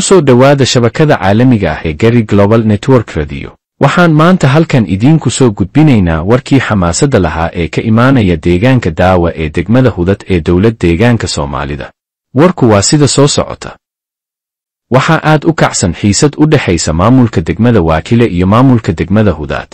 Ku soo dhowaada shabakada caalamiga ah ee Gary Global Network Radio. Waxaan maanta halkan idiinku soo gudbinaynaa warkii xamaasadda lahaa ee ka imaanaya deegaanka Daawa ee degmada Hudad ee dowlad deegaanka Soomaalida. Warku waa sida soo socota. Waxaa aad u kacsan xiisad u dhexaysa maamulka degmada Waakile iyo maamulka degmada Hudaad.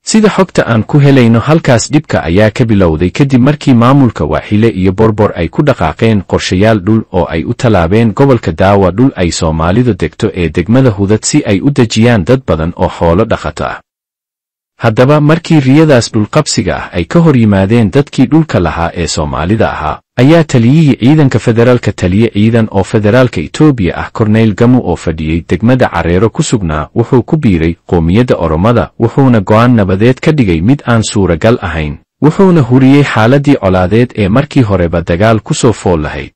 Sida xogta aan ku helayno, halkaas dhibka ayaa ka bilowday kadib markii maamulka Waaxile iyo Borbor ay ku dhaqaaqeen qorshayaal dhul oo ay u tallaabeen gobolka Daawa, dhul ay Soomaalidu degto ee degmada Hudad, si ay u dejiyaan dad badan oo xoolo dhaqato ah. Haddaba markii riyadaas dhulqabsiga ah ay ka hor yimaadeen dadkii dhulka lahaa ee Soomaalida ahaa, ayaa taliyihii ciidanka federaalka, taliye ciidan oo federaalka Itoobiya ah, Korneyl Gamu, oo fadhiyey degmada Careero ku sugnaa, wuxuu ku biiray qoomiyadda Oromada, wuxuuna go'aan nabadeed ka dhigay mid aan suuragal ahayn, wuxuuna huriyey xaaladdii colaadeed ee markii horeba dagaal ku soo fool lahayd.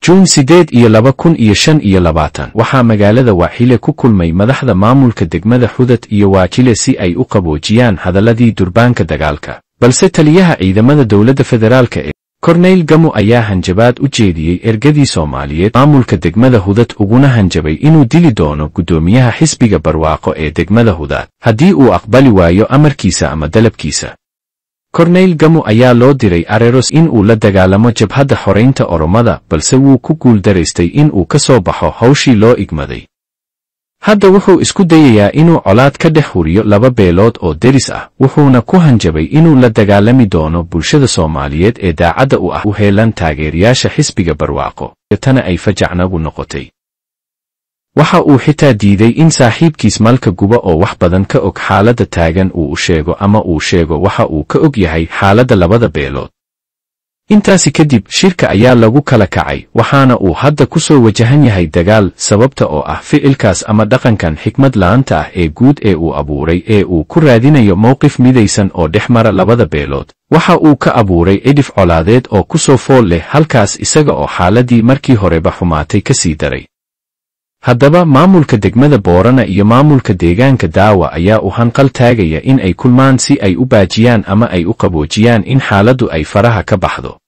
Juun 8 iyo 2025 waxaa magaalada Waaxile ku kulmay madaxda maamulka degmada Xudad iyo Waajile si ay u qaboojiyaan hadalladii durbaanka dagaalka, balse taliyaha ciidamada dowladda federaalka ee Korneyl Gamu ayaa hanjabaad u jeediyey ergadii Soomaaliyeed maamulka degmada Hudad, uguna hanjabay inuu dili doono guddoomiyaha xisbiga Barwaaqo ee degmada Hudaad haddii uu aqbali waayo amarkiisa ama dalabkiisa. Korneyl Gamu ayaa loo diray Areros in uu la dagaalamo jabhadda xoraynta Oromada, balse wuu ku guuldaraystay in uu ka soo baxo hawshii loo igmaday. Hadda wuxuu isku dayayaa inuu colaad ka dhex huriyo laba beelood oo deris ah, wuxuuna ku hanjabay inuu la dagaalami doono bulshada Soomaaliyeed ee daacadda u ah u heelan taageerayaasha xisbiga Barwaaqo. Tana ay fajacnagu noqotay. Waxa uu xitaa diiday in saaxiibkiis Malka Guba oo wax badan ka og xaaladda taagan uu u sheego ama uu sheego waxa uu ka og yahay xaaladda labada beelood. Intaasi kadib shirka ayaa lagu kala kacay, waxaana uu hadda ku soo wajahan yahay dagaal, sababta oo ah ficilkaas ama dhaqankan xikmad la'aanta ah ee guud ee uu abuuray ee uu ku raadinayo mowqif midaysan oo dhex mara labada beelood, waxa uu ka abuuray cidhif colaadeed oo ku soo fool leh halkaas, isaga oo xaaladii markii horeba xumaatay ka sii daray. Haddaba maamulka degmada Boorana iyo maamulka deegaanka Daawa ayaa u hanqal taagaya in ay kulmaan si ay u baajiyaan ama ay u qaboojiyaan in xaaladdu ay faraha ka baxdo.